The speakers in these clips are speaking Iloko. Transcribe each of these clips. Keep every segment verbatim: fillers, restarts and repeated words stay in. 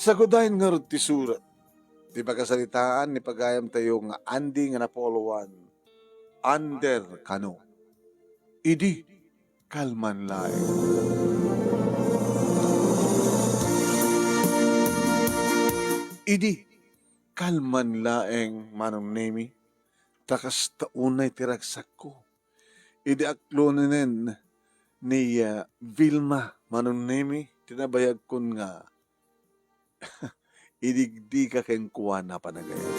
Sagudayen ngarud ti surat ti pakasaritaan ni pagayamtayo nga Andy nga napuloan under kano. Idi kalman laeng. Idi kalman laeng, Manong Nemi, ta kasta unay ti ragsakko. Idi akloninen ni, ah, Vilma, Manong Nemi, ti nabayagkon nga idigdiga kenkuana a panagayam.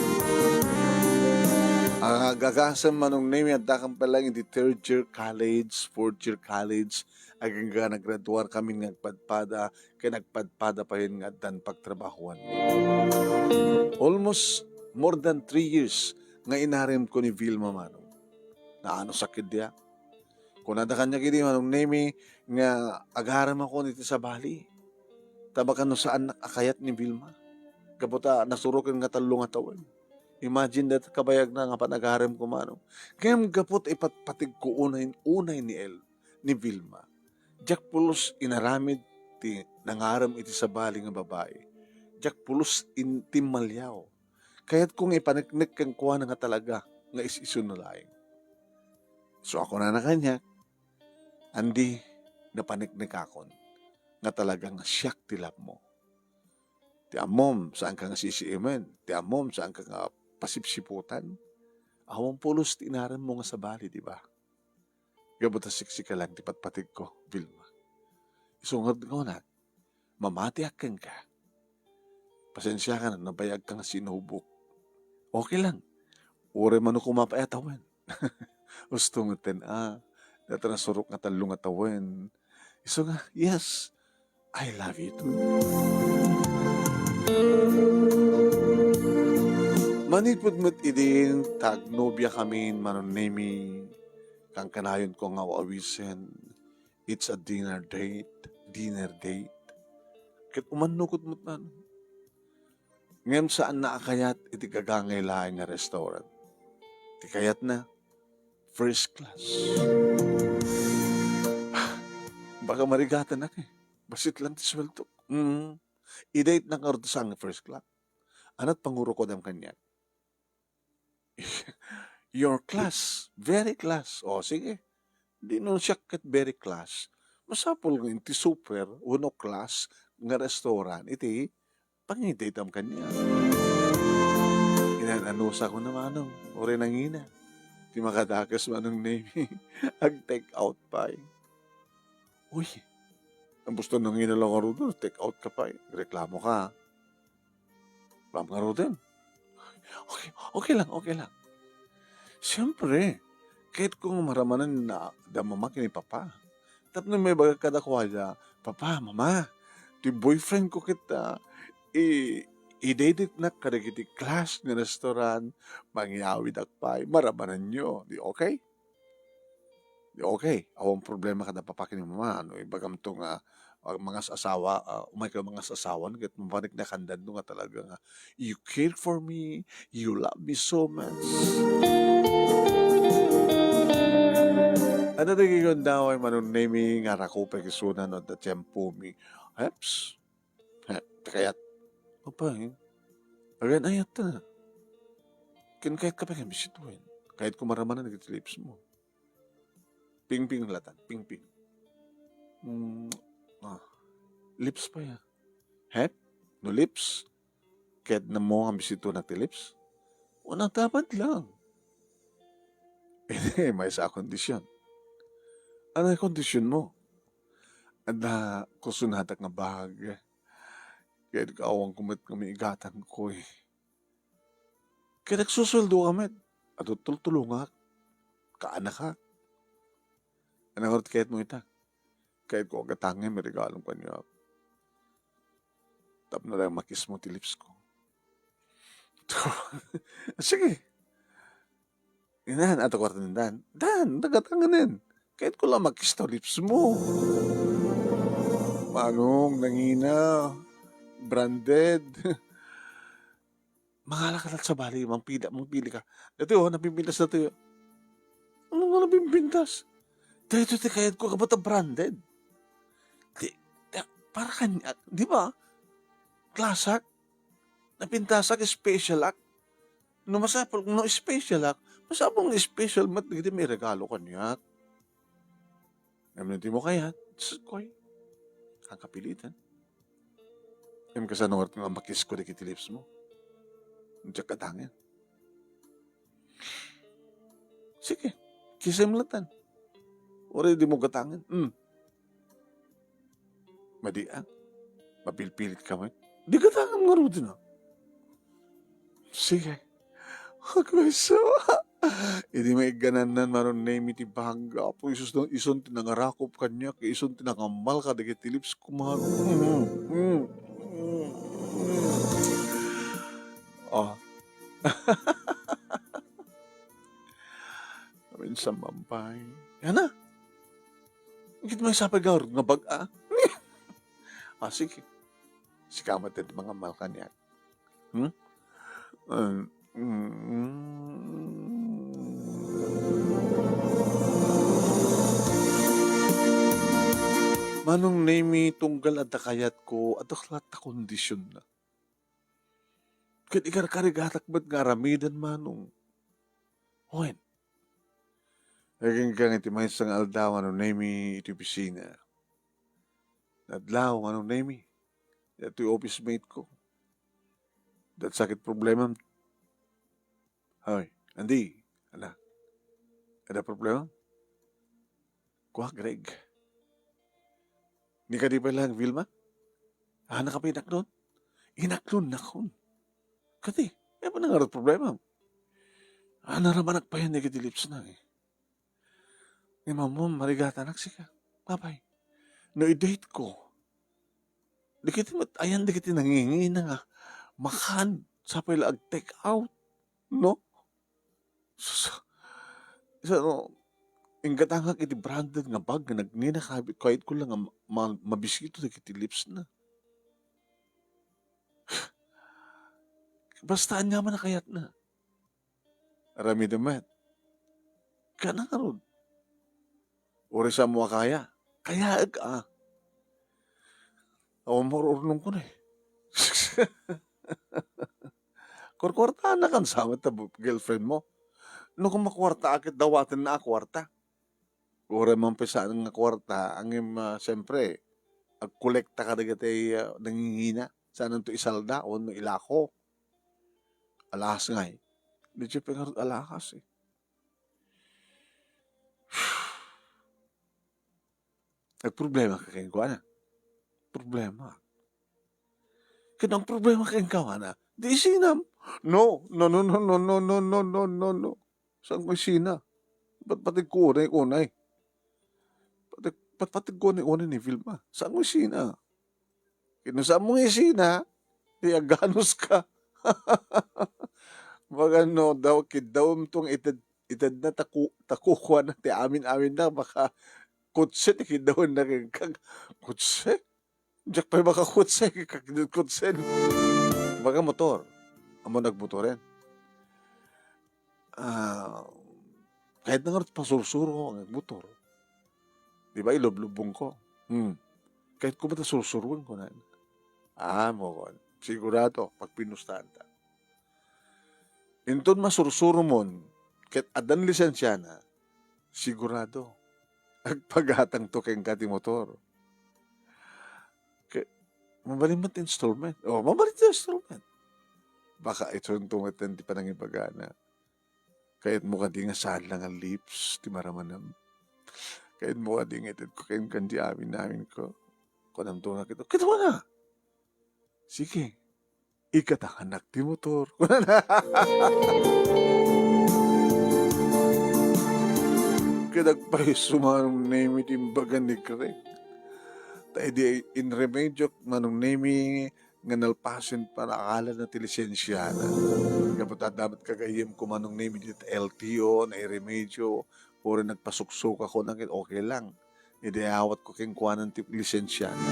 Ang agasem, Manong Nemi, adda kan pay laeng iti third year college, fourth year college, agingga naggraduar kami nga agpadpada, ken agpadpada payen nga addan pagtrabahoan. Almost more than three years nga inarem ko ni Vilma, Manong. Naano sakit dia? Kunada kaniak idi, Manong Nemi, nga agaram ako iti sabali. Ta baka no saannak a kayat ni Vilma. Gapu ta nasuroken nga tallo nga tawen. Imagine that kabayagna nga panagarem ko, Manong. Ngem gapu ta ipatpatig ko unay, unay ni El, ni Vilma. Diak pulos inaramid ti nangarem iti sabali nga babai. Diak pulos in-, timmaliaw. Kayatko nga ipaneknek kenkuana nga talaga nga is-isu na laeng. So, ako na nakaniak, Andy, napaneknekakon nga talaga nga siak ti love mo. Ti ammom, saan ka nga sisiimen. Ti ammom, saan ka nga pasipsiputan. Awan pulos ti inarem mo nga sabali, di ba? Gapu ta siksi ka lang ti patpatig ko, Vilma. Isu nga kunak, mamatiak kenka. Pasensiakan no nabayag ka nga sinubok. Okay lang. Uray mano koma pay a tawen. Husto ngetten a, dayta nasurok nga tallo nga tawen. Isu nga, yes, I love you too. Manipud met idin, ta agnobiakamin, Manong Nemi, kankanayonko nga awisen, it's a dinner date, dinner date. Ket umannokot met, Manong. Ngem saanna a kayat iti gagangay laeng nga restaurant. Ti kayatna, first class. Baka marigatanak eh. Bassit lang ti suweldok. Mm. I-date na ngarud saan nga first class. Ania't pangurukudam kaniak? Your class, very class. O, sige. Di no siak ket very class. Masapul nga iti super wenno class nga restaurant iti pangidateam kaniak. Inan-anusakon a, Manong, uray nangina. Ti makadakes, Manong Nemi, ag-take out pay. Uy, ang gusto nangina lang ngarud, take out ka pay. Reklamo ka. Ma'am ngaruden. Okay, okay lang, okay lang. Siyempre, kayatko nga maramanen nga adda mama ken ni papa. Tapno maibaga kadakuada, "Papa, mama, ti boyfriend ko ket, ah, i-, i-date-nak kadagiti class nga restaurant, mangiawidak pay, maramanenyo." Di okay? Di okay, awan problema kada papa ken ni mama. No ibagam to nga, ah, mangas-asawa, ah, umay ka mangas-asawa, ket mapanik na kandando nga talaga nga, "You care for me, you love me so much." Ano ti gundaway, Manong Nemi, nga rakupek isuna no adda tiempomi? Heps? He, ti kayat. Apay, agan ayat ta. Ken kayat ka pa nga bisituen. Kayat ko maramanan iti lips mo. Pingping latan, pingping. Mm, ah, lips pa ya. He? No lips? Kayat na mo nga bisituenak ti lips? Una, dapat lang. Maysa a kondisyon. Ano yung kondisyon mo? Adda kusunatak nga bag. Kayat ka awan ko met nga maigatan ko eh. Kayat agsusueldo ka met. Adu tultulongak. Kaanakak. Ano nga kayat mo ita? Kayat ko agatangem, iregalom kaniak. Tapno lang makis mo ti lips ko. Sige. Inan, ato kwarta ni Dan. Dan, nagatanganen. Kayat ko lang makis ta lips mo. Manong, nangina. Branded. Mangala ka lang sabali, mangpili, mangpili ka. Dati, oh, napimpintas na tayo. Ano nga napimpintas? Dahil ito ti kayat ko, kabata branded. Di, di, para kanya, di ba? Class act? Napintasak, special act? No masapul, no special act, masapul nga special met dagiti mairegalo kaniak. Ngem no dimo kayat, sus, koy. Ang kapilitan. Ngem kasano nga makisko dagiti lips mo? Diak gatangen. Sige, kisem latan. Uray dimo gatangen. Hmm. Madi a? Mapilpilit ka met? Di gatangen ngaruden, a. Sige. Agpayso. Idi maigganannan, Manong Nemy, ti bangga. Apo Jesus, no, isun ti nangarakop kaniak, isun ti nangammal kadagiti lips ko, Manong. Mm, mm, mm, mm. Ah. Minsan man pay. Yana. Ngem may sapay garud nga bag-a. Ah, sige. Sika met ti mangammal kaniak. Hmm? Um, mm. Manong Nemy, tunggal adda kayatko, adda latta kondisionna. Ket ikarkarigatak met nga aramiden, Manong. Wen, aginggang iti maysa nga aldaw, Manong Nemy, iti opisina. Adlaw, Manong Nemy. Daytoy office mate ko. Adda sakit problemam. Hoy, Andy, ala. Adda problemam? Kua, Greg. Ni kadi pay laeng Vilma? Ah, nakapay inaklon? Inaklonnakon. Kadi, ania pay ngarud problemam? Ah, naramanak payen dagiti lipsna, eh. Ngem ammom, marigatanak sika. Apay, no i-date ko, dagiti met ayan dagiti nangingina nga makan, sapay la ag-take out, no? Sus, sa, no, inggatangak iti branded nga bag nga nagngina, kayat, kayatko la nga ma-, ma-, mabisito dagiti lipsna. Basta ania man a kayatna. Aramidem met. Kana ngarud. Uray saanmo a kaya. Kayaek a. Awan maururnongko na eh. Kurkuartaannakan sa met ta girlfriend mo. No kung makuarta a ket dawatenna a kuarta. Uray man pay saan nga kuarta, ngem, ah, siyempre, agkolekta kadagiti, ah, nangingina. Saananto isalda wenno ilako. Alahas ngay. Di pay ngarud alahas, eh. Agproblema ka kenkuana. Problema. Ket no agproblema kenkuana, di isinam. No, no, no. Saanko isina? Patpategko unay, unay. Pati, patpategko unay, unay ni Vilma. Saanko isina? Ket no saanmo nga isina, di aganuska. Magano daw, kiddawem tong ited, itedna ta ku-, ta kukuana ti amin-aminna, baka kutse ti kiddawenna kenka. Kutse? Diak pay makakutse, kakidkutsen. Baga motor. Ammom nagmotoren. Ah, kayatna ngarud pasursuro nga agmotor. Di ba, ilublubbongko? Hmm. Kayatko met a sursuroen, kunana. Ah, mo kon. Sigurado, pagpinustaanta. Inton masursuromon, ket addan lisensiana, sigurado, agpagatangto kenka ti motor. Ke-, mabalin met ti installment. Oh, mabalin ti installment. Baka isunto met ti panangibagana. Kayatmo kadi nga saan la nga lips ti maramanam? Kayatmo kadi nga itedko kenka ti amin-aminko? Kunamto nga kito, "Kitaenna! Sige, igatanganak ti motor." Kunana. Ket agpayso, Manong Nemy, ti imbaga ni Greg. Ta idi inremedyo, Manong Nemy, nga nalpasen pay a kayatanna ti lisensiana. Gapu ta adda met gagayyemko, Manong Nemy, iti L T O, nairemedyo, uray nagpasuksok ako, nangin okay lang. Idi ayawatko kenkuana ti lisensiana.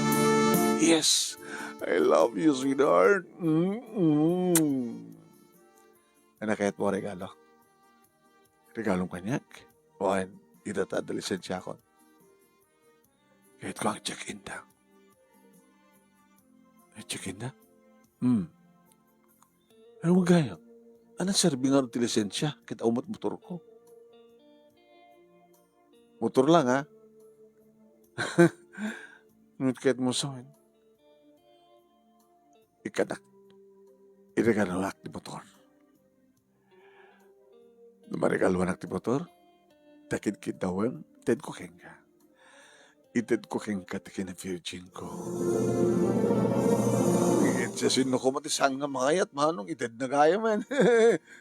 "Yes, I love you, sweetheart." Mm-mm. Ania kayatmo a regalo? Regalom kaniak? Wen, ita ta adda lisensiakon. Kayatko nga check-in ta. Ay, check-in ta? Hmm. Ay, wen gayam. Ania serbi ngarud ti lisensia ket awan met motorko? Motor lang, ha? Ngunit kayatmo sawen, ikkanak, iregaluak ti motor. No maregaluanak ti motor, ta kidkidawem, itedko kenka. Itedko kenka ti kina-virgin ko. Ket siasino koma ti saan nga mangayat, manong itedna gayamen.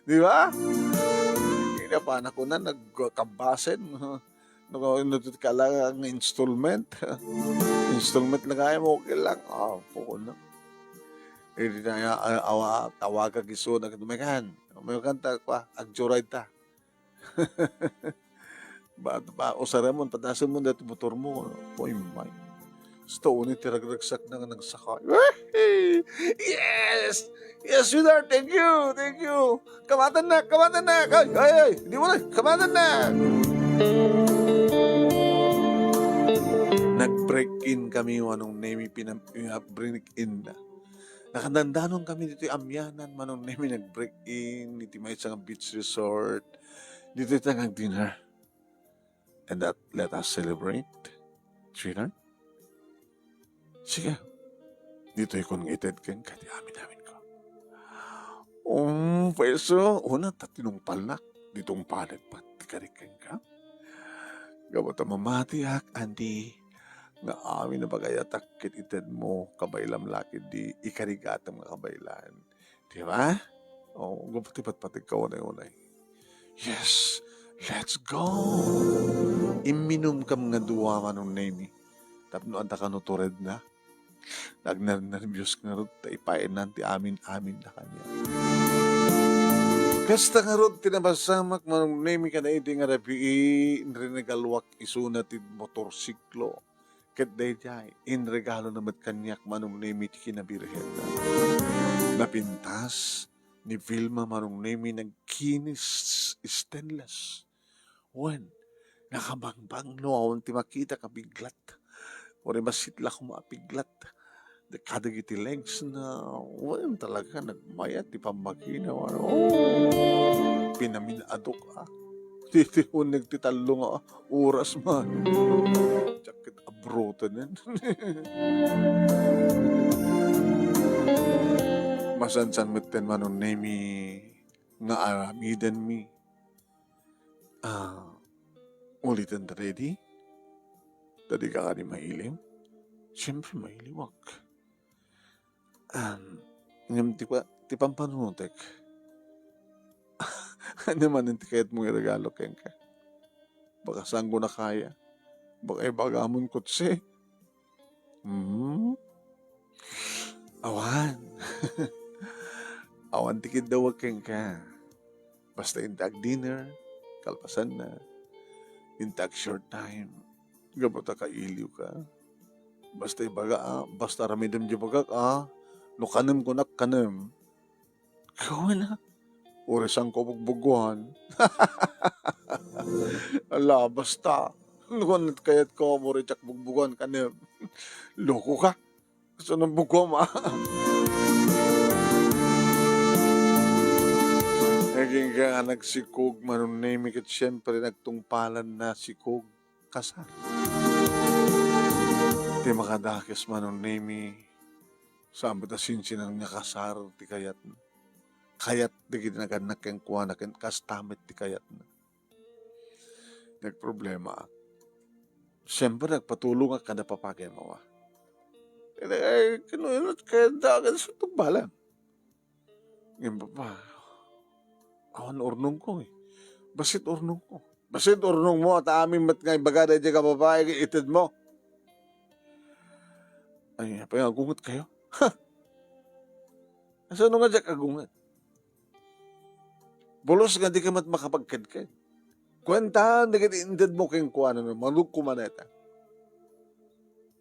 Di ba? Kaya pa, nakuna, nagkambasen. No, no, no, kala nga installment. Installment na gayam, okay lang. Ah, puno. Eh, di na, ah, awa, tawagak isu, nag-, "Megan, megan ta, kwa, agjoyride ta." Ba, ba, usarem mo, padasen mo dati motor mo. Oy, may. Basta unay ti ragragsak na nga nagsaka. Yes! Yes, sweetheart, thank you, thank you. Kamatan na, kamatan na. Ay, ay, ay, di mo na, kamatan na. Nag-break in kami, Manong Nemi, pinam-, pinab-, break in na. Nakadandanon kami ditoy amianan, Manong Nemi, nag-break in iti maysa nga beach resort. Ditoy ta nga dinner. And that, let us celebrate, sweetheart. Sige. Ditoy kon nga ited kenka ti amin-amin ko. Um, pweso, una ta tinungpalnak, ditungpalek pay ti karik kenka. Gapu ta mamatiak, Andy, nga amin a pagayatak ket ited mo, kabaylam la ketdi ikarigatam nga kabaylan. Di ba? Oh, gapu ti patpategka unay-unay. Yes, let's go! Imminumkam nga dua, Manong Nemi. Tapno adda kano turedna. Nagnernerbios ngarud ta ipaaynan ti amin-amin na kaniak. Kasta ngarud ti napasamak, Manong Nemi, kanaidi nga rabii, inregaluak isuna ti motorsiklo. Ket daydiay, inregalona met kaniak, Manong Nemi, ti kinabirhen. Napintas ni Vilma, Manong Nemi, nagkinis, stainless. Wen, nakabangbang no awan ti makita a piglat. Uray bassit la koma a piglat. Kadagiti legs na, wen, talaga, nagmayat ti pammagina. Oh, pinamin-adok, ah. Ti, ti uneg ti tallo nga oras man. Diak ket abrutanen. Masansan metten, Manong Nemi, nga aramidenmi. Ah, uliten ta daydi? Ta dika kadi mailim? Siyempre, mailiwak. Um, ngem ti pa-, ti pampanunotek. Ania manen ti kayatmo nga iregalo kenka? Baka saanko a kaya. Baka ibagamon kotse. Hmm? Awan. Awan ti kiddawek kenka. Basta inta ag-dinner, kalpasanna, inta ag-short time, gapu ta kailiwka. Basta ibaga, ah, basta aramidem ti ibagak, ah, no kanem kunak, kanem. Gawem, ah. Uray saanko bugbuguan. Ala, basta. No kayatko, uray diak bugbuguan, kanem. Loko ka. Kasano buguam, ah? Naging ka nga nagsikog, Manong Nemi, ket siyempre nagtungpalan na sikog, kasar. Ti makadakes, Manong Nemi, saan met a sinsinan nga kasar ti kayatna. Kayat dagiti nagannak kenkuana, ken kasta met ti kayatna. Nagproblemaak. Siyempre, nagpatulongak kada papa ken mama. Kaya, ay, kano yun, kaya da, kaya sa tumbalan. Yung papa, awan urnongko, eh. Bassit urnongko. Bassit urnongmo, ta amin met nga ibaga daydiay a babae, ited mo. Ay, apay nga agunget kayo? Ha! Kasano nga diak agunget? Pulos nga dika met makapagkedked. Kuentaen dagiti intedmo kenkuana no manugko man ita.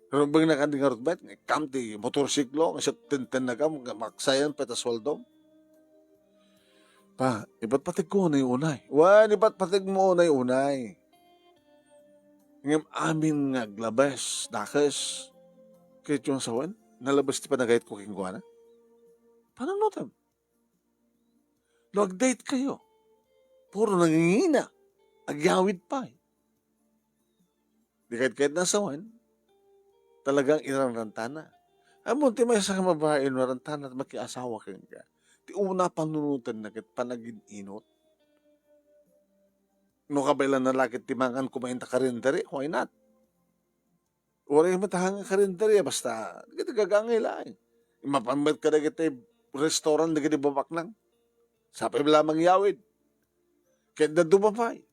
Rumbeng na kadi ngarud met, nga ikkam ti motorsiklo, nga siya tentennagam, nga maksayan pay ta sueldom. Pa, ipatpategko unay-unay. Wen, ipatpategmo unay-unay. Ngem amin nga aglabes, dakes, ket yung sawen, nalabes ti panagayatko kenkuana. Panunotem. No ag-date kayo, puro nangingina, agyawid pay. Di kayat-kayat nga asawaen, talagang iranrantana. Ammom ti maysa nga babai no narantana makiasawa kenka, ti una panunotenna ket panagin-inot. No kabaelanna la ket ti mangan koma inta karinderya, why not? Uray met nga karinderya, basta dagiti gagangay laeng. Mapan met kadagiti restaurant dagiti babaknang. Sapay la mangyawid. Ket dadduma pay.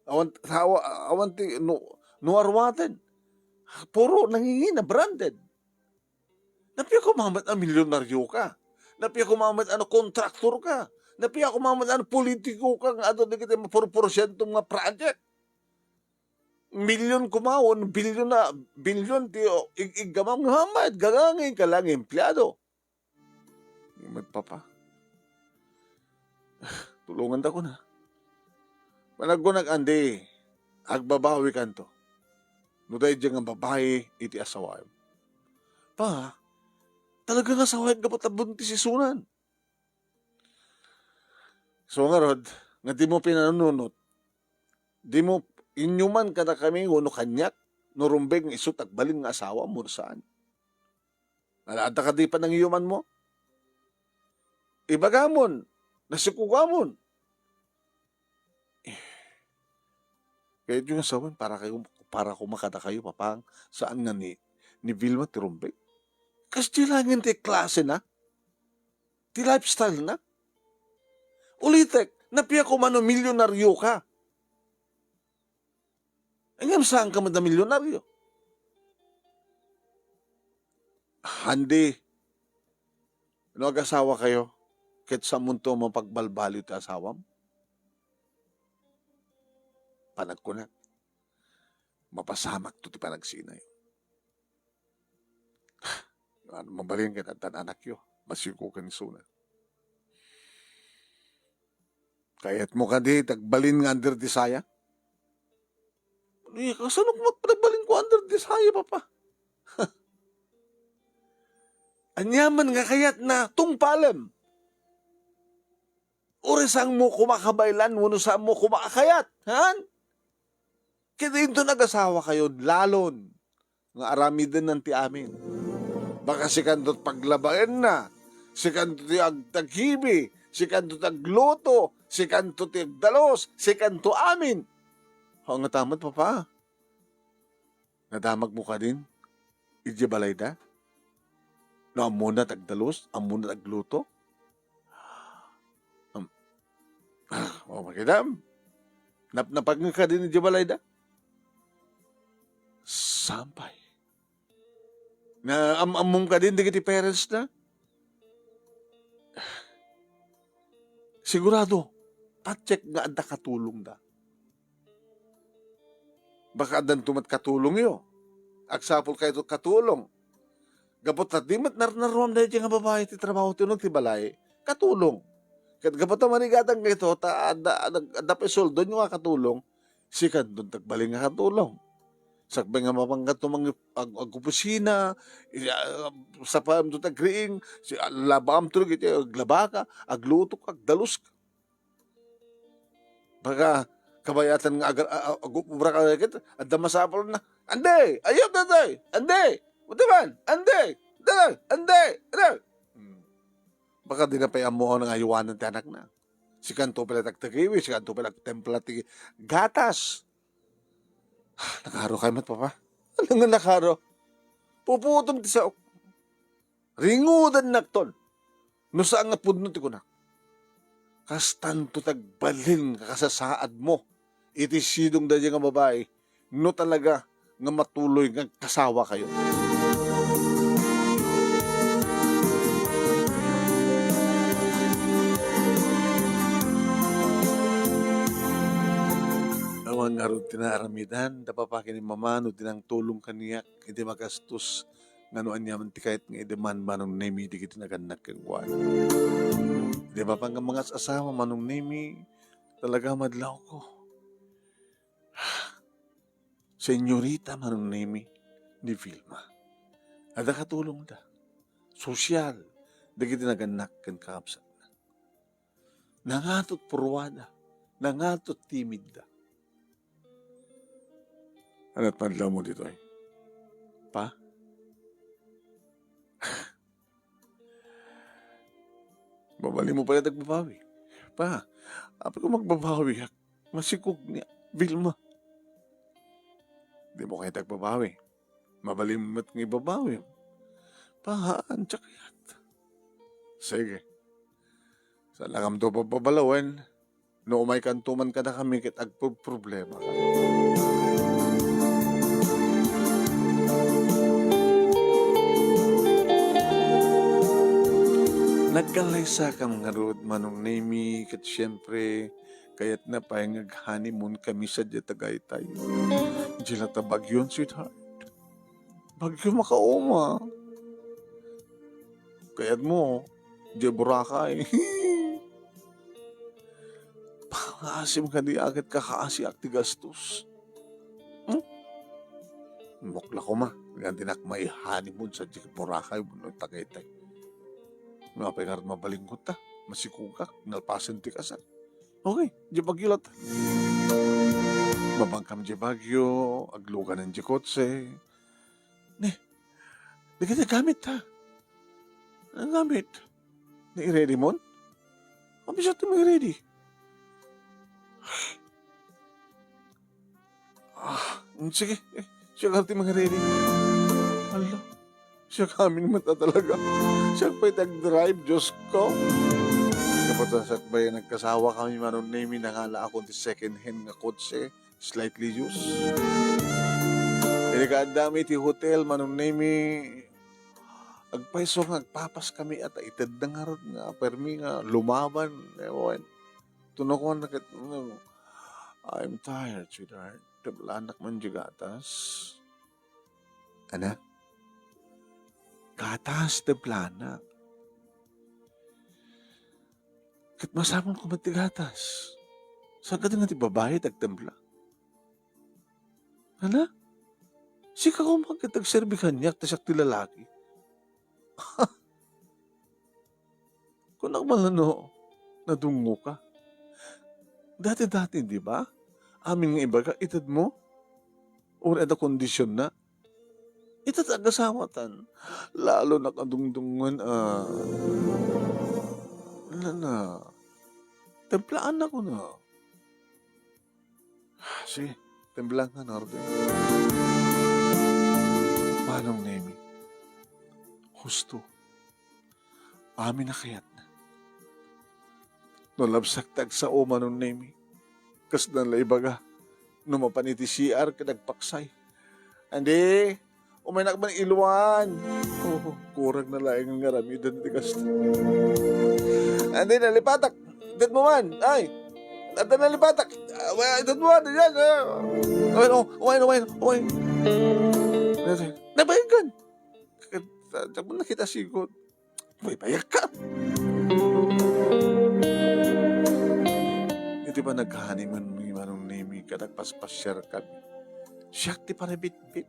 Awan, awa-, awan ti, no, no aruaten. Puro nangingina, branded. Napia koma met a milyonaryo ka. Napia koma met a kontraktor ka. Napia koma met a politiko ka nga adu dagiti mapurporsiento nga project. Milyon koma, wen bilyon na, bilyon ti, o, ig-, iggamam nga, "Mama, gagangay ka lang empleado." Met, Papa. Tulongan ta kuna. Panagkunak, Andy, agbabawi kanto. No daydi nga babai iti asawaem. Pa, talaga nga asawaek gapu ta buntis isunan. So, ngarud, nga dimo pinanununot, dimo inyuman kadakami wenno kaniak, no rumbeng nga isu ti agbalin nga asawam wenno saan. Ala, adda kadi panangiyumanmo? Ibagamon, nasikugamon. Eh, kayatyo nga sawen, para kayo, para koma kadakayo, Papa, saan nga ni, ni Vilma ti rumbeng? Kasdi laeng ti klase na? Ti lifestyle na? Ulitek, napia koma no milyonaryo ka. Ngem saan ka met a milyonaryo? Andy, no agasawa kayo, ket saanmonto a mapagbalbaliw ti asawam? Panagkunak, mapasamakto ti panagsinayo. Ano, mabalin ket addan anakyo, masiko ken isuna. Kayatmo kadi ti agbalin nga under ti saya? Ni, kasano koma ti agbalin ko under ti saya, Papa? Aniaman nga kayatna, tungpalem. Uray saanmo koma a kabaelan, wenno saanmo koma a kayat, han? Ket inton agasawa kayo, lalon nga aramidennan ti amin. Baka sikanto ti paglabaenna, sikanto ti agtagibi, sikanto ti agluto, sikanto ti agdalus, sikanto amin. Haan nga ta met, Papa. Nadamagmo kadin idiay balayda? No ammona ti agdalus, ammona ti agluto? Um, ah, o, makitam. Napnapag nga kadin idiay balayda? Saan pay. Na, am-, ammom kadin dagiti parents na? Sigurado, patiek nga adda katulongda. Baka addanto met katulongyo. Agsapul kayto katulong. Gapu ta di met narnaruam daydi nga babai ti trabaho ti uneg ti balay, katulong. Ket gapu ta manigatang kayto, ta adda, adda, adda pay sueldoyo nga katulong, sikanto ti agbalin nga katulong. Sakbay nga mapankanto mang ag-, agopisina, i-, ah, sapaamto ti agriing, si-, ah, labaamto iti aglabaka, aglutok, agdaluska. Baka kabayatan nga agar-, a-, a-, ag-, obra ka ket adda masapulna. Andi! Ayok daytoy! Andi! Buti man! Andi! Dali! Andi! Andi! Hmm. Baka di na pay ammoan nga ayuanan ti anakna. Sikanto pay la ti agtagibi, sikanto pay la ti agtempla ti gatas. Nakaro kay met, Papa. Ano nga nakaro? Pupuotem ti saok. Ringudannak ton. No saan nga pudno ti kunak. Kastanto ti agbalin nga kasasaadmo iti sidong daydi nga babai no talaga nga matuloy nga agkasawa kayo. Awan ngarud ti naaramidan da papa ken ni mama no di nangtulong kaniak iti magastos nga no aniaman ti kayat nga ideman Manong Nemi dagiti nagannak kenkuana. Idi mapanka mangas-asawa, Manong Nemi, talaga madlawko. Senyorita Manong Nemi ni Vilma. Adda katulongda. Sosyal. dagiti nagannak ken kakabsatna. Nangatot pruada, nangatot timidda. Ania ti madlawmo ditoy? Pa? Mabalinmo pay nga agbabawi. Pa, apay ko magbabawiak. Masikog ni Vilma. Dimo kayat agbabawi. Mabalin met nga ibabawim. Pa, haan, diak kayat. Sige. Saankanto pababalawen. No umaykanto man kadakami ket agproblema. Nagkallaysakam ngarud, Manong Nemy, ket siempre, kayatna pay nga ag-honeymoon kami sadiay Tagaytay. Diay latta Baguio, sweetheart. Baguio makauma. Kayatmo, diay Boracay. Pangaasim kadi a ket kakaasiak ti gastos. Hmm? Mukla koma, nga dinak mai-honeymoon sadiay Boracay wenno Tagaytay. Apay ngarud, mabalinko ta, masikogak, nalpasen ti kasar. Okay, diay Baguio latta. Mabangkam diay Baguio, agluganan diay kotse. Ne, dagiti gamit, ha? Ania ti gamit? Ni ready mon? Apay siak ti ready? Ah, sige. Eh, siak ti ready. Hala. Siak amin met a talaga. Siak pay ti agdrive, Diyos ko. Kapatang sakbay, nagkasawa kami, Manong Nemy, nangalaak ti second hand nga kotse, slightly used. Idi kaaddami iti hotel, Manong Nemy, agpayso nga agpapas kami, ta itedda ngarud nga permi nga lumaban. Ewan. Tunokuan na ket, "I'm tired, sweetheart. Teblaanak man diay gatas." Ania? Gatas, teblaanak. Ket masapul koma ti gatas. Saan kadi nga ti babai ti agtempla? Ania? Sika koma ket agserbi kaniak ta siak ti lalaki. Kunak man no, nadungngoka. Dati-dati, di ba? Amin nga ibaga, itedmo? Uray adda kondisionna? Ita ti agasawatan. Lalo nak adungdungngen, ah. Nana, templaannak kuno. Sige, templaannak, Norte. Manong Nemy, husto. Amin a kayatna. No labsak ti agsao, Manong Nemy, kasla la ibaga, no mapan iti C R ket agpaksay. Andi, umaynak man iluan. Oh, kurang na laeng nga aramiden ti kasta. Andi, nalipatak. Itedmo man. Ay, adda nalipatak. Ah, wa-, itedmo man. Yan, ah. Umayen, oh, umayen, umayen, umayen. Nabayagan. Ket, ah, diak man nakita sigud. Uy, bayag ka! Iti panaghanimenmi, Manong Nemy, ket agpaspasiar kami. Siak ti panabitbit.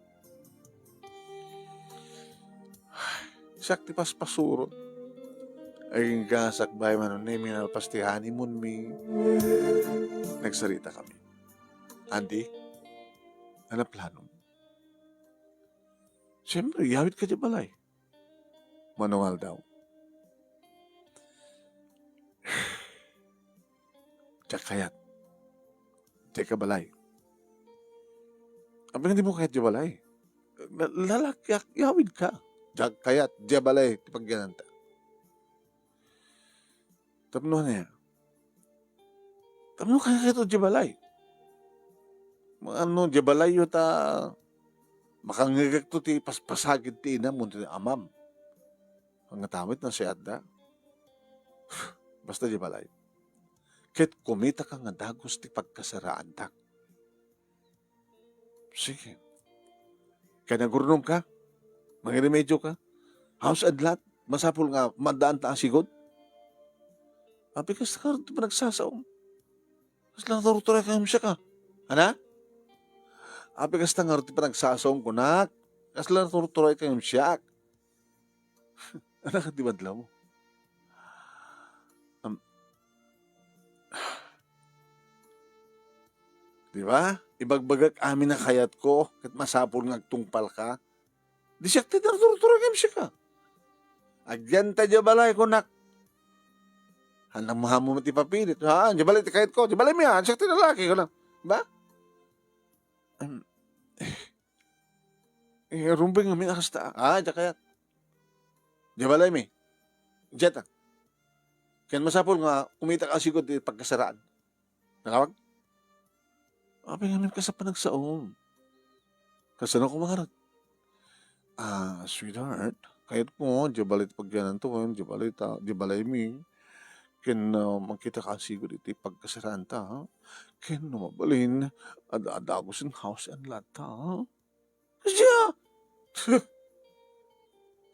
Siak ti paspasurot. Agingga sakbay, Manong Nemy, nalpas ti honeymoonmi. Nagsarita kami. Andi, ania planom? Siyempre, yawidka diay balay. Manong Aldaw. Diak kayat. Diak kayat balay. Apay nga dimo kayat diay balay? La-, lalakiak, yawidka. Diak kayat, diay balay, ti pagyananta. Tapno ania? Tapno kayatto diay balay? Mano, diay balayyo ta makangngegekto ti paspasagid ti inam wenno ti amam. Nga ta met, nasiatda. Basta diay balay. Ket kumitaka nga dagus ti pagkasaraandak. Sige. Kayatna agurnongka? Mangiremedioka? House and lot? Masapul nga maaddaanta a sigud? Apay kasta ngarud ti panagsasaom? Kasla naturturay kayum siak, a? Ania? Apay kasta ngarud ti panagsasaom, kunak? Kasla naturturay kayum siak? Ania kadi madlawmo? Di ba? Ibagbagak amin a kayatko, ket masapul nga agtungpalka. Di siak ti nagturturong kenka. Agyan ta diay balay, kunak. Haan, mahammo met ipapilit. Ha, diay balay ti kayatko. Diay balay mi, ha? Siak ti lalaki, kunak. Ba? Em, eh, rumbeng amin a kasta. Ah, diay kayat. Diay balay mi. Diay ta. Ken masapul nga kumitak a sigud ti pagkasaraan. Nalawag? Apay ngamin kas a panagsaom? Kasano koma ngarud? Ah, sweetheart, kayatko, diay balay ti pagyananto, wen, diay balay ta, diay balay mi. Ken, ah, mangkitak a sigud iti pagkasaraanta, ha? Ken no mabalin, ad-, adda dagusen house and lot ta, ha? Kasdiay,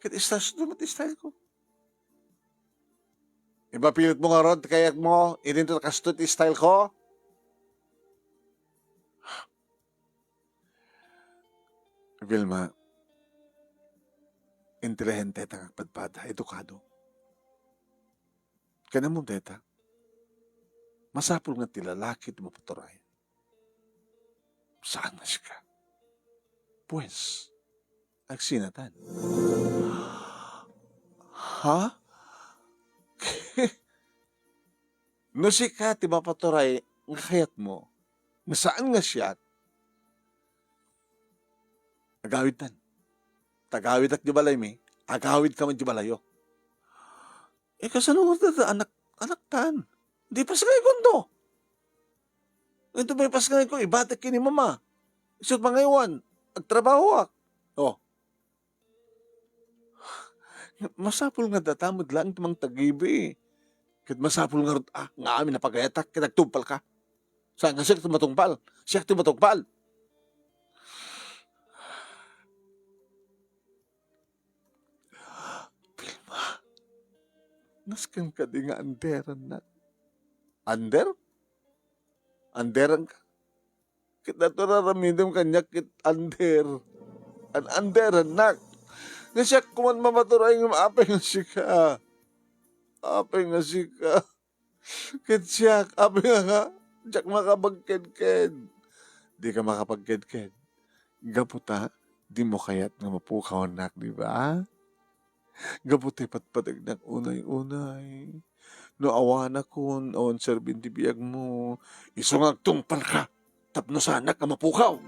ket style, met style ko. Ipapilitmo ngarud ti kayatmo, idinto kastoy ti style ko? Vilma, inteligente ta nga agpadpada, edukado. Ken ammom dayta, masapul nga ti lalaki ti mapaturay. Saan nga sika? Pues, agsinatan. Ha? No sika ti mapaturay nga kayatmo, nga saan nga siak, agawidtan. Ta agawidak diay balaymi, agawidka met diay balayyo. Eh, kasano nga dayta anak, anaktan? Di pasngaykonto. Inton maipasngayko, ibatek ken ni mama. Isu ti mangaywan, agtrabahoak. Oh. Masapul nga dayta met laeng ti mangtagibi. Ket masapul ngarud a, nga amin a pagayatak ket agtungpalka. Saan nga siak ti matungpal? Siak ti matungpal. Vilma, nasken kadi nga anderannak? Under? Anderanka? Ket daytoy aramidem kaniak ket under. An-, anderannak. Nga siak koma ti mapaturay ngem apay nga sika? Apay nga sika? Ket siak, apay nga, nga, diak makapagkedked. Dika makapagkedked. Gapu ta, dimo kayat nga mapukawannak, di ba? Gapu ta ipatpategnak unay-unay. No awanakon, awan serbien ti biagmo, isu nga agtungpalka tapno saanak a mapukaw.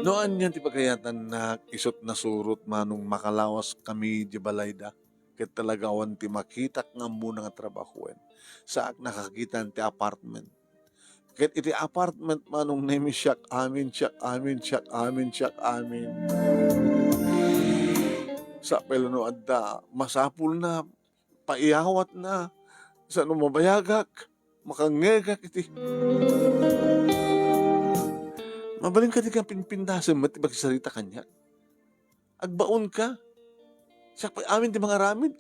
No anian ti pagayatannak, isut' nasurot manong makalawaskami diay balayda, ket talaga awan ti makitak nga ammona nga trabahoen. Saak nakakitaan ti apartment. Ket iti apartment manong Nemi, siak amin, siak amin, siak amin, siak amin. Sapay la no adda masapulna, paiyawatna, sano mabayagak, makangngegak iti. Mabalin kadi nga pinpindasem met ti makisarita kaniak? Agbaonka. Siak pay amin ti mangaramid.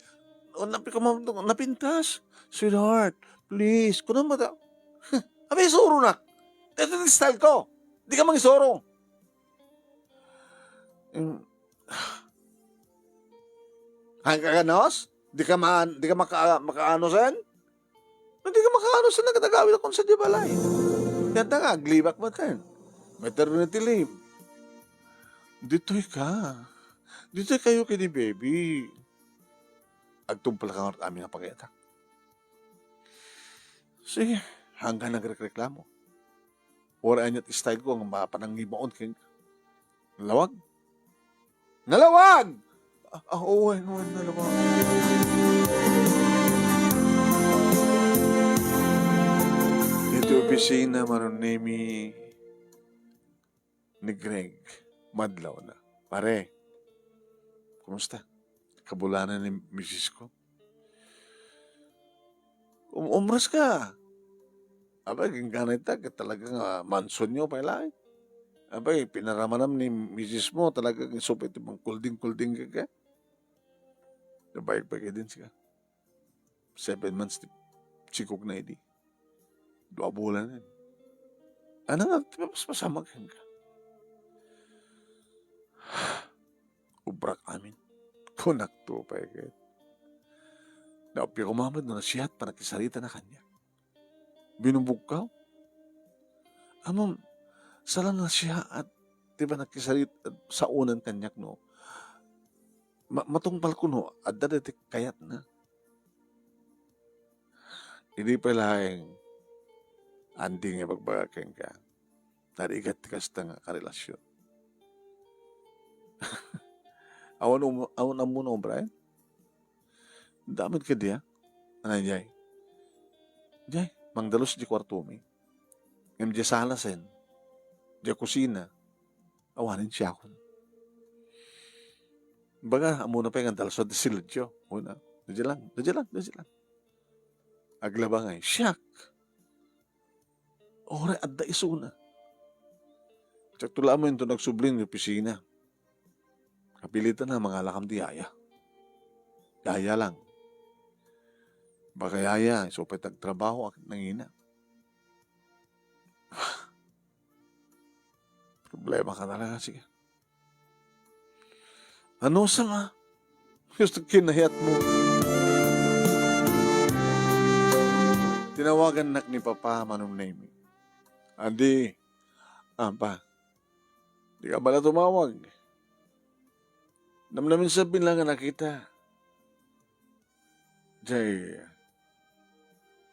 O, napi-, kuma-, napintas. "Sweetheart, please." Kunam met, "Huh, apay isuronak? Daytoy ti style ko. Dika mangisuro." Em, "Haan ka kanos? Dika maan-, dika maka-, makaanosen?" "Dika makaanosen, nagagawidakon sadiay balay. Ket nga, aglibak met ken. Maternity leave." "Ditoy ka. Ditoy kayo ken ni baby. Agtungpalka ngarud amin a pagayatak." Sige, hanggang nagrekreklamo. Uray aniat style ko nga mapanangibaon kenka. Nalawag? Nalawag! Ah, ah, oo, wen, wen, nalawag. Iti opisina, Manong Nemi, ni Greg, madlawna. "Pare, kumusta? Kabulanan ni misis ko?" "Um-, umres ka. Abay, gingganay ta, ket talaga nga mansion nyo pay laeng. Abay, pinaramanam ni misis mo, talaga nga isu pay ti mangkulding-kulding kenka." Nabayag pay kadin sika. Seven months ti sikogna idi. Dua a bulanen. Ania nga ti mapaspasamak kenka? Ubrak amin. Kunakto pay ket. Nauppiak koma met no nasiaat panagkisaritana kaniak. Binubugkaw. Ammom, saan a nasiaat ti panagkisarit-, saonen kaniak no ma-, matungpal kuno, adda daytoy kayatna. Idi pay laeng, Andy, nga ibagbaga kenka, narigat ti kasta nga karelasion. Awan um-, awan ammona, Brian? Damag kadi, a? Anay, jay. Jay, mangdalus di kuartomi. Ngem di salasen, di kusina, awanen siakon. Baga, ammona pay nga dalus ti silidyo. Una, daydiay lang, daydiay lang, daydiay lang. Aglaba ngay, siak. Uray adda isuna. Diakto la ammo inton agsubli iti opisina. Kapilitan a mangalakam ti yaya. Yaya lang. Baka yaya, isu pay ti agtrabaho, a ket nangina. Problema ka talaga, sige. Anusam a? Gusto kinayat mo. Tinawagannak ni Papa, Manong Nemy. Adi, apa, di ka bala tumawag. Namnamanen sa bilang nga nakita. Jay,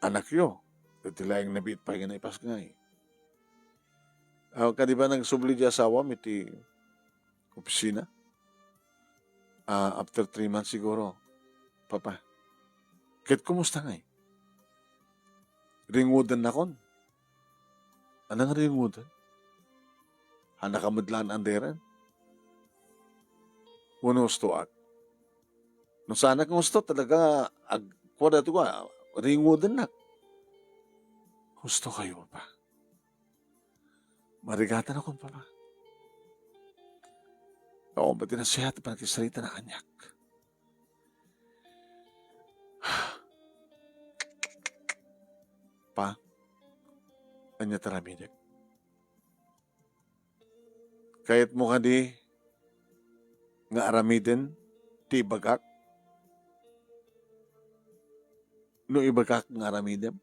anakyo, iti laeng nabiit pay nga naipasngay. Ah, kadi ba nagsubli di asawam iti opisina? Ah, after three months siguro, Papa. Ket kumusta ngay? Ringudennakon. Ania nga ringuden? Ania ka met laeng anderen? Wenno hustoak? No saanak nga husto, talaga, ag-, kuan daytoy, ringudennak. Husto kayo, Papa. Marigatanakon, Papa. Oo, pati na siya, ti panagkisaritana kaniak. Pa, ania ti aramidek? Kayatmo kadi nga aramiden ti ibagak? No ibagak nga aramidem?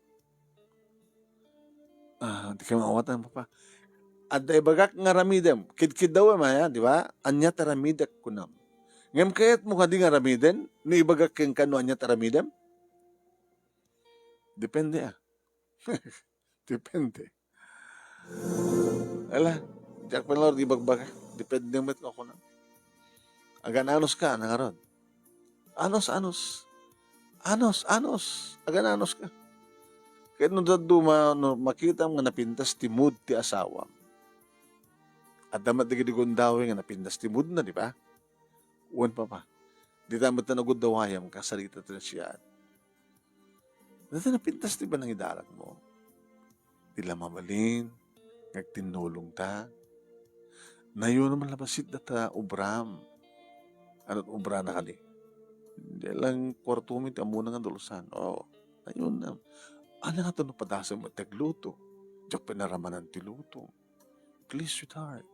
Ah, di ka maawatan, Papa. Adda ibagak nga aramidem. Kidkiddawem aya, di ba? Ania ti aramidek, kunam. Ngem kayatmo kadi nga aramiden no ibagak kenka no ania ti aramidem? Depende, ah. Depende. Ala, diak pay la ngarud ibagbaga. Depende met nga kunam. Agan-anos ka, ania ngarud? Anos, anos. Anos, anos. Agan-anos ka. Ket no dadduma, no makitam nga napintas ti mood ti asawam, adda met dagiti gundaway nga napintas ti moodna, di ba? Wen, Papa. Dita met ta naguddawayam kasarita ti nasiaat. Dita napintas ti panangidaragmo. Di la mabalin nga agtinnulongta. Nayon man la bassit data obram. Ania ti obrana kadi? Di lang kuartomi ti ammona nga dalusan. Oo. Nayon na. Ania nga no padasem met ti agluto? Diak pay naramanan ti luto. Please, sweetheart.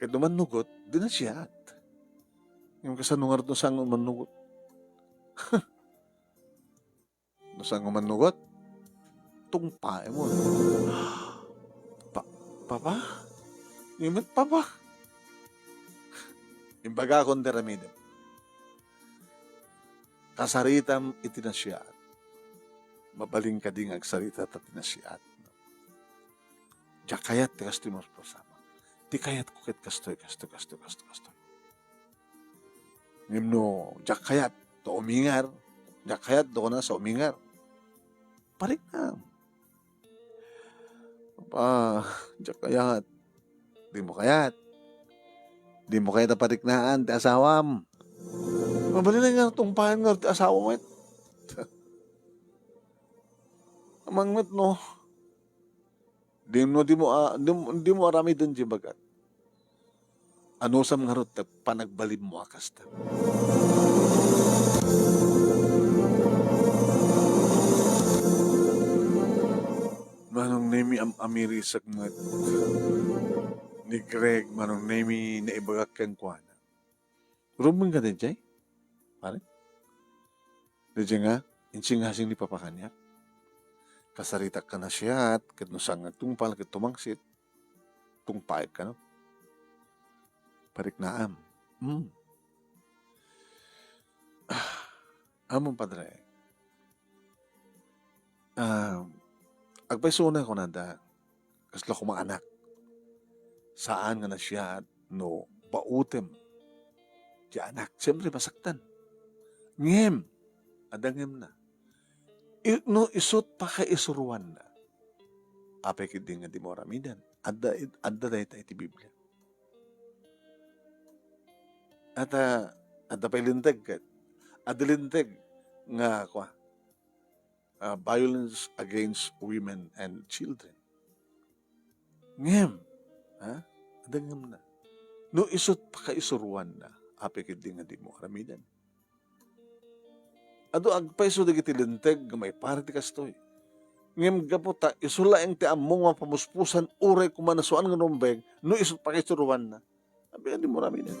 Ket no mannugot, di nasiaat. Ngem kasano ngarud no saan nga mannugot? No saan nga mannugot, tungpaem. Pa-, Papa? Ngem met, Papa? Imbagakon ti aramidem. Kasaritam iti nasiaat. Mabalin kadi nga agsarita ta ti nasiaat. Diak kayat ti kastoy, Mas Pasama. Ti kayatko ket kastoy, kastoy, kastoy, kastoy, kastoy. Ngem no diak kayat ta umingar, diak kayat ta kunak a umingar, pariknam. Papa, diak kayat. Dimo kayat. Dimo kayat a pariknaan ti asawam. Mabalin nga tungpaen ngarud ti asawam met. Amangan met no. Dimo, dimo, ah, dimo, dimo aramiden ti ibagak. Anusam ngarud ti panagbalinmo a kasta? Manong Nemy, am-, amirisek met ni Greg, Manong Nemy, naibagak kenkuana. Rumbeng ka daydiay, pare? Idiay nga, insingasing ni Papa kaniak. Kasaritak ka na siya, ket no saan nga agtungpal ket tumangsit, tungpaek kano. Pariknaam. Hmm. Amon, Padre, ah, agpayso na kunada, kasla koma anak. Saan nga nasiaat no bautem ti anak. Siyempre, masaktan. Ngem, adda ngem na. I-, no isut pakaisuruanna, apay ketdi nga dimo aramiden? Adda, adda dayta iti Biblia. At, ah, adda pay linteg ket, adda linteg nga, kua, ah, violence against women and children. Ngem, ha? Adda ngem na. No isut pakaisuruanna, apay ketdi nga dimo aramiden? Adu agpayso dagiti linteg nga maiparit ti kastoy. Ngem gapu ta isu laeng ti ammo nga mapamuspusan uray koma no saan nga rumbeng, no isut pakaisuruanna, apay nga dimo aramiden?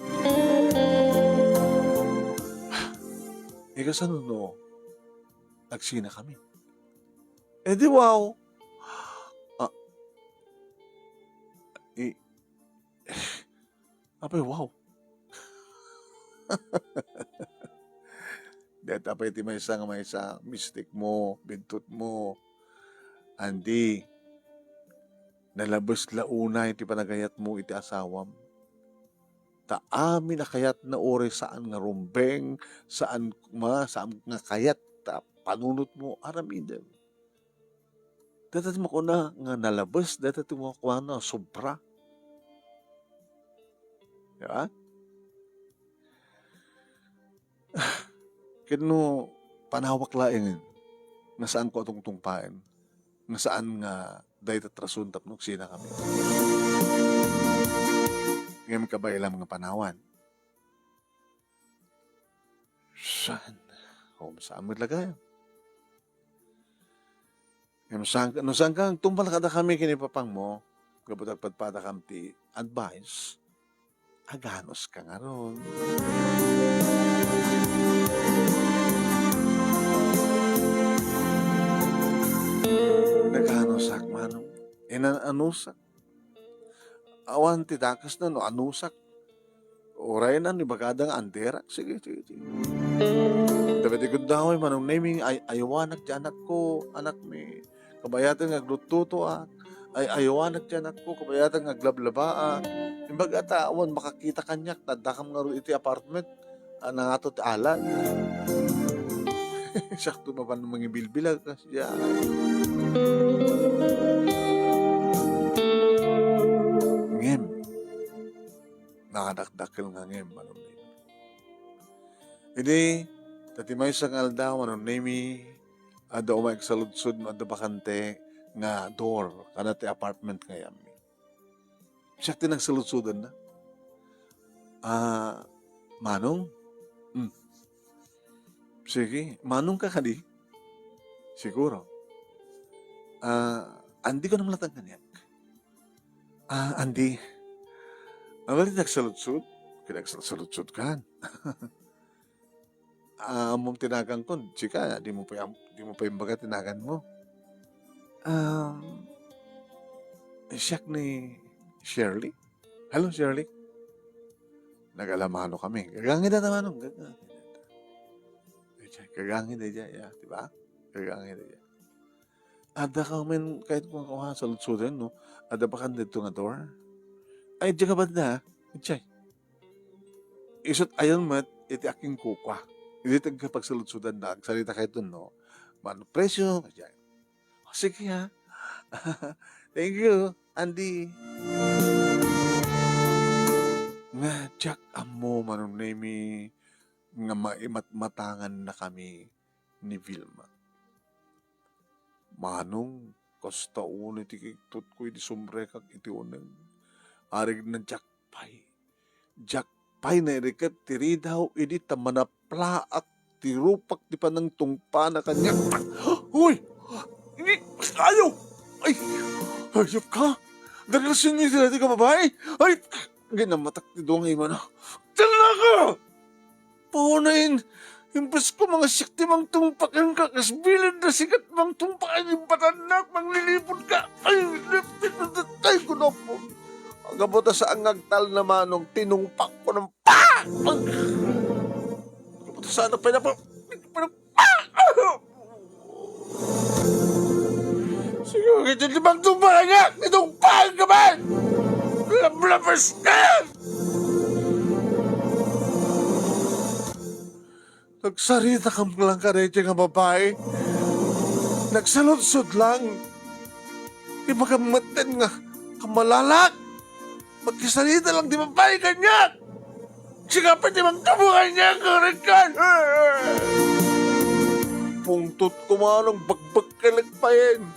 Ika, saan no agsinakami? E di wow. Ah, i-, apay, wow. Deta pay ti maysa nga maysa, mistikmo, bidtotmo. Andi, nalabes la unay ti panagayatmo iti asawam. Ta amin a kayatna uray saan nga rumbeng, saan ma-, saan nga kayat ta panunotmo, aramidem. Dayta ti makuana nga nalabes, dayta ti makuana nga sobra. Di ba? Ket no panawak laengen nga saanko a tungtungpaen, nga saan nga dayta ti rason tapno agsinakami. Ngem kabaelam nga panawan. Saan? O, saan met la gayam? Ngem saan, no saan ka agtungpal kadakami ken ni papangmo, gapu ta agpadpadakam ti advice, aganuska ngarud. Naganusak, manong. Inan-anusak. Awan ti dakesna no anusak. Uray na, no ibagada nga anderak. Sige, sige, sige. Dagiti gundaway, Manong Nemi, ay-, ayawanak ti anakko, anakmi. Kabayaten nga agluttutoak. Ay-, ayawanak ti anakko, kabayaten nga aglablabaak. Imbag ta awan makakita kaniak, ta addakam ngarud iti apartment. Ah, nangato ti alan. Siakto mapan mangibilbilag, kas-, ya. Ngem, nakadakdakkel nga ngem, Manong Nemi. Idi, ta ti maysa nga aldaw, Manong Nemi, adda umay agsaludsod no adda bakante nga door, kada ti apartment nga yammi. Siak ti nagsaludsodanna. Ah, Manong? Hmm. Sige, Manong ka kadi? Siguro. Ah, Andy ka naman latang kaniak. Ah, Andy. Ano ba rin nagsaludsod? Kaya nagsaludsod ka. Ah, ammom ti naganko, sika, di mo pa, di mo pa imbaga ti naganmo. Um, siak ni Shirley. Hello, Shirley. Nagalamano kami. Gagangin na naman, gagangin. Gagangin na dyan, ya, di ba? Gagangin na dyan. Adda ka men, kahit kung ako ha, saludsodan, no? Adda pa kan dito nga door? Ay, di ka ba na? Chay. Isut ayon met iti aking kukua. Iti ti agpagsaludsodan na, agsarita kayto, no? Mano presyo, kaya. O, sige, ha? Thank you, Andy. Nga, Jack, ammo, Manong Nemi, nga maimatmatangan na kami ni Vilma. Manong, kasta unay ti kigtot ko idi sumrekak iti uneg. Arigna, Jack, pay. Diak pay nairiket ti ridaw idi ta manaplaak ti rupak ti panangtungpana kaniak. Uy! Ayaw! Ay! Hayop ka! Daglasin niyo ti dati ka babae! Ay! Ginamatak ti dungay mana. Talaga! Paunayen, Imbes ko nga siak ti mangtungpakka, kas bilin na siak mangtungpak, ay, imbatan na, manglilipod ka. Ay, ay, ay, kunok mo. Agabot a saan nga agtal na manong tinungpak ko ng pa! Agabot a saan na pinapa-, pinapa-, Sige, iti limang tumbang niya, itong panggaman! Lablabas ka! Nagsaritakam lang kadaytoy nga babai. Nagsaludsod lang. Ibagam metten nga kamalalak. Magkisarita lang ti babai kaniak. Sika pay ti mangtubo kaniak, kurekkan. Pungtot ko manong bagbagkelek payen.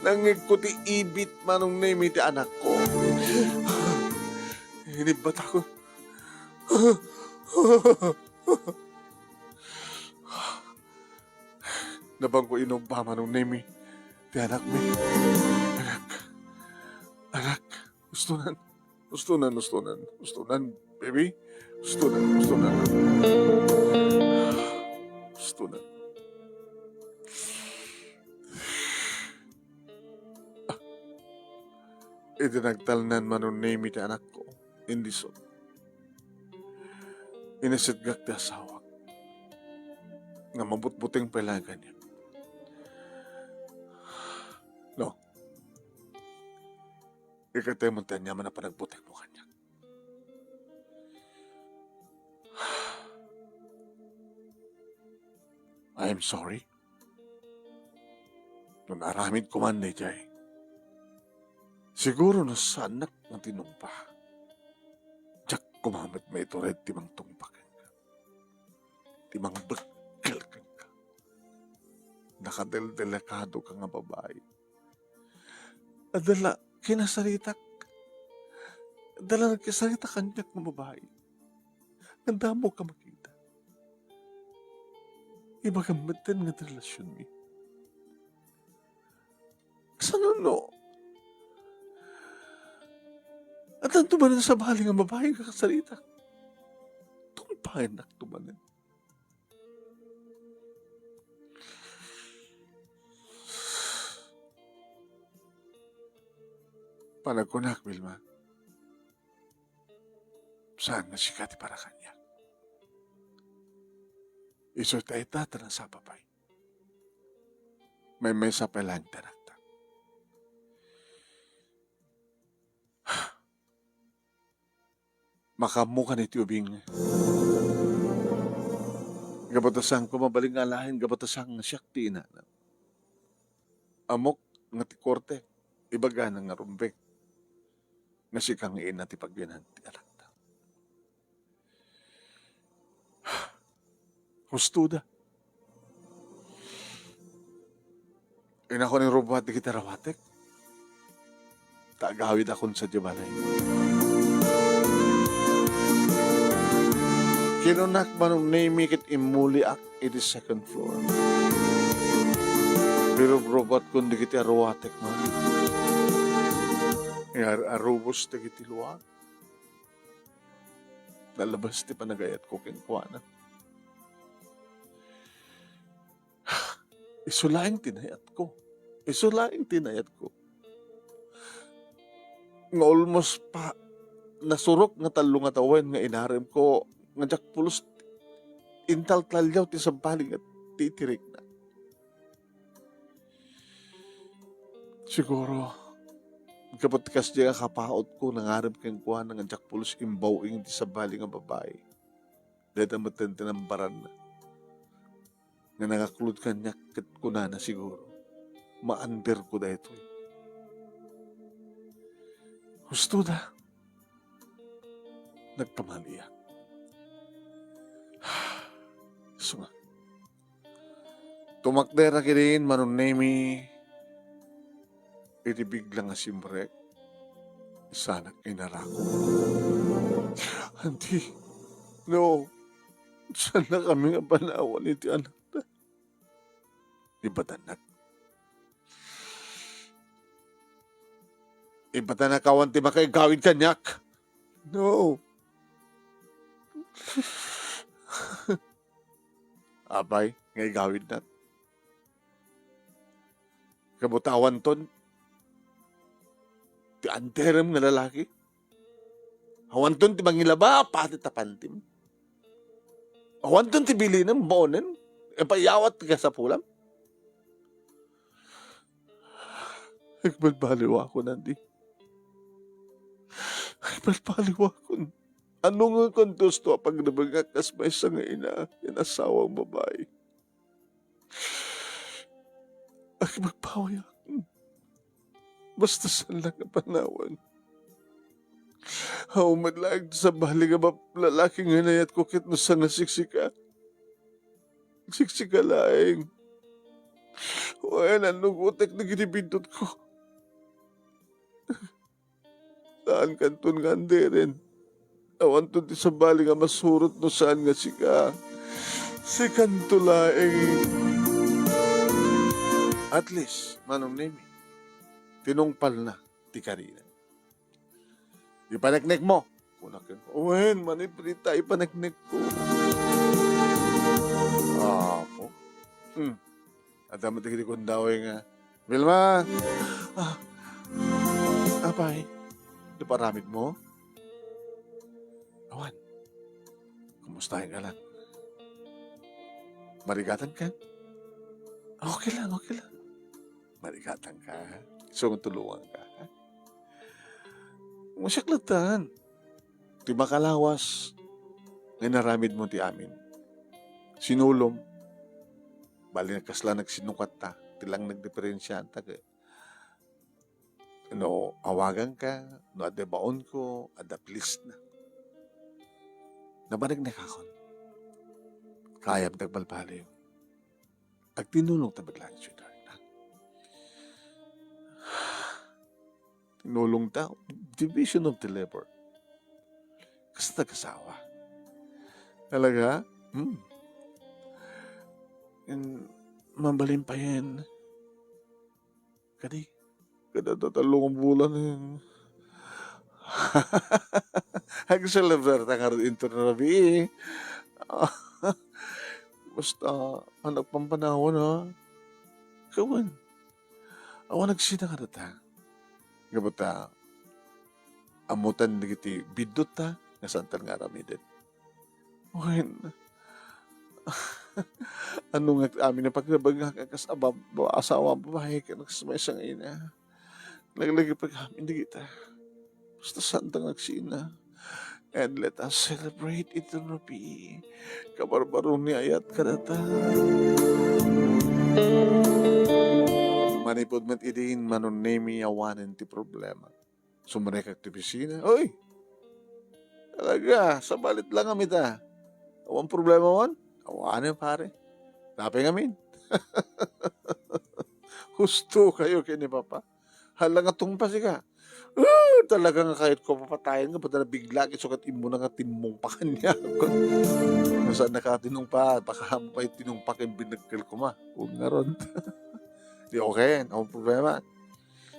Nangngegko ti ibit manong Nemi ti anakko. Inibatakon. Nabangko inumpa manong Nemi ti anakmi. Anak. Anak. Ustonan. Ustonan, ustonan. Ustonan, baby. Ustonan, ustonan. Ustonan. Ah. Idi nagtalnan manong Nemi ti anakko, indison. Inisitgak ti asawak nga mabutbuteng pay laeng kaniak. No. Ikatayon ti aniaman a panagbutingmo kaniak. I am sorry. No naaramidko man daydiay, siguro no saannak nga tinungpa, diak koma met maitured ti mangtungpa kenka, ti mangbekkel kenka. Nakadeldelekadoka nga babai. Adda la kinasaritak. Adda la nagkasarita kaniak nga babai. Nga damo ka makita. Ibagam metten nga ti relasionmi. Kasano no? Addanto manen sabali nga babai nga kasarita. Tungpaennak to manen. Panagkunak, Vilma, saan nga sika ti para kaniak. Isu ta ita, ta nasapa pay. Maymaysa pay laeng ti anakta. Makaammokan iti ubing. Gapu ta saanko mabalin nga alaen, gapu ta saan nga siak ti inana. Ammok nga ti korte, ibagana nga rumbeng nga sika nga ina ti pagbianan ti anakta. Husto da. Inakon irubuat dagiti arawatek. Ta agawidakon sadiay balay. Kinunak manong Nemi ket immuliak iti second floor. Birubrubuatkon dagiti arawatek man. Iar-arubos dagiti luak. Nalabas ti panagayatko kenkuana. Isu laeng ti nayatko. Isu laeng ti nayatko. Nga almost pa, nasurok nga tallo nga tawen nga inaremko, nga diak pulos intaltaliaw ti sabali nga titirikna. Siguro, gapu ti kasdiay a kapautko, nangarem kenkuana nga diak pulos imbaw-ing ti sabali nga babai. Dayta met ti nambaranna nga nangaklod kaniak ket kunana siguro, "Maanderko daytoy." Husto da. Nagkamaliak. Sunga. Tumakder a kidin, Manong Nemi, iti bigla nga simrek, sanak inarako. Auntie, no, saannakami nga panawan iti anakta. Ibatannak. Ibatannak awan ti makaigawid kaniak. No. Apay, nga igawidnak. Kabutawanton ti anderem nga lalaki. Awanton ti mangilaba a pati ta pantim. Awanton ti bilinem, baonen, ipayawat ti kasapulam. Agbalbaliwakon, Andy. Agbalbaliwakon. Ania nga kuntosto a pagrebengak kas maysa nga ina ken asawang babai? Agbalbaliwakon. Basta saan lang a panawen. Awan met laeng ti sabali nga bab-, lalaki nga inayatko ket no saan a siksika. Siksika laeng. Wen, annugotek dagiti biddutko. Saankanton nga anderen. Awanton ti sabali nga masurot no saan nga sika. Sikanto laeng. At least, Manong Nemi, tinungpalna ti karina. Ipaneknekmo. Kuna ken, wen, manipita, ipaneknekko. Apo. Hmm. Adda met dagiti kundaw nga, "Vilma! Ah, apay, naparamid mo? Awan, kumusta ka lang? Marigatan ka?" "Okay lang, okay lang." Marigatan ka, ha? Isu nga tulongan ka, ha? Masiak latta. Ti makalawas nga inaramid mo ti amin. Sinulom. Bali, nagkasla nagsinukat ta. Ti lang nagdiferensianta ket no awagan ka, no adda baonko, adda please na. Nabanag na kakon. Kayam dagbalbaliw. Agtinulong ta met laeng, sweetheart, ha? Tinulong ta, division of the labor. Kasta nag-asawa. Talaga? Hmm. In, mabalin pa yan. Kadi, kada tatallo nga bulan, eh. Ag-celebrate ta ngarud inton rabii. Basta, anak pampanawan, ha? Kawan. Awan nagsina nga data. Gapu ta, ammotan dagiti biddut ta, nga saantan nga aramiden. Wen, ano nga amin a pagrebengak a kas a bab-, asawa a babae ken kas maysa nga ina? Laglagipen amin dagita. Basta saanta nga agsina. And let us celebrate iti rabii. Kabarbaro ni ayat kadata. Manipud met idin, Manong Nemi, awanen ti problema. Sumrekak ti opisina. Oy! Talaga, sabalit lang kami ta. Awan problema man? Awanen, pare. Napay ngamin. Husto kayo ken ni Papa. Hala nga tungpal sika. Ah, talaga nga kayat ko papatayan nga, pati nabigla, ket sukat immuna nga timmungpakan niya. Saan nakatinungpa, baka mo pa'y tinungpak yung binagkal ko ma. Huwag nga ron. Di okay, no problema.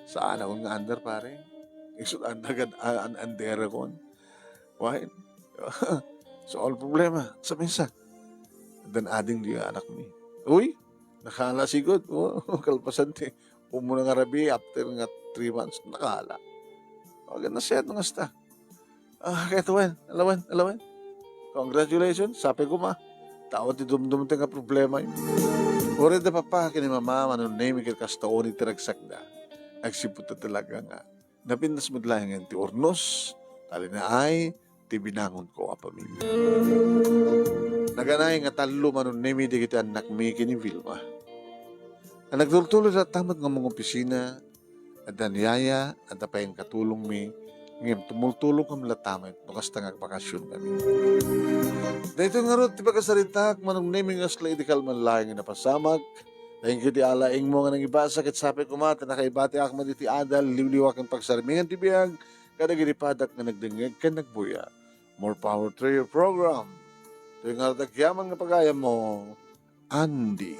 Saan ako nga under, pare? Isut an-, an-, an-, under ako. Why? So, all problema. Sa minsan, dan ading di anak mi. Uy, nakala sigud. Oh, kalpasan ti. Umuna nga rabii, after nga three months, nakala. Okay, na-set nga sta. Ah, kaya tuwan, alawan, alawan. Congratulations, sabi ko ma. Tao ti dumdum ti nga problema yun. Ore da papa, kini mama, Manong Nemi, ket kasta oni ti ragsakda. Agsipud ta talaga nga. Napintas met laeng ti urnos, talinaay, ti binangon ko a pamilya. Naganay nga tallo, Manong Nemi, dagiti annakmi ken ni Vilma. A nagtultuloy latta met nga mangopisina, adda ni Yaya, adda pay nga katulongmi, ngem tumultulongkami latta met no kasta nga agbakasyon kami. Daytoy ngarud ti pakasaritak, Manong Nemi, nga asla idi kalman laeng nga napasamak. Thank you ti alaingmo nga nangibasa, ket sapay koma ta nakaibatiak met iti adal, liwliwa ken pagsarmingan ti biag, kadagiti padak nga nagdengngeg ken nagbuya. More power to your program. Toy nga dagyaman nga pagayammo, Andy.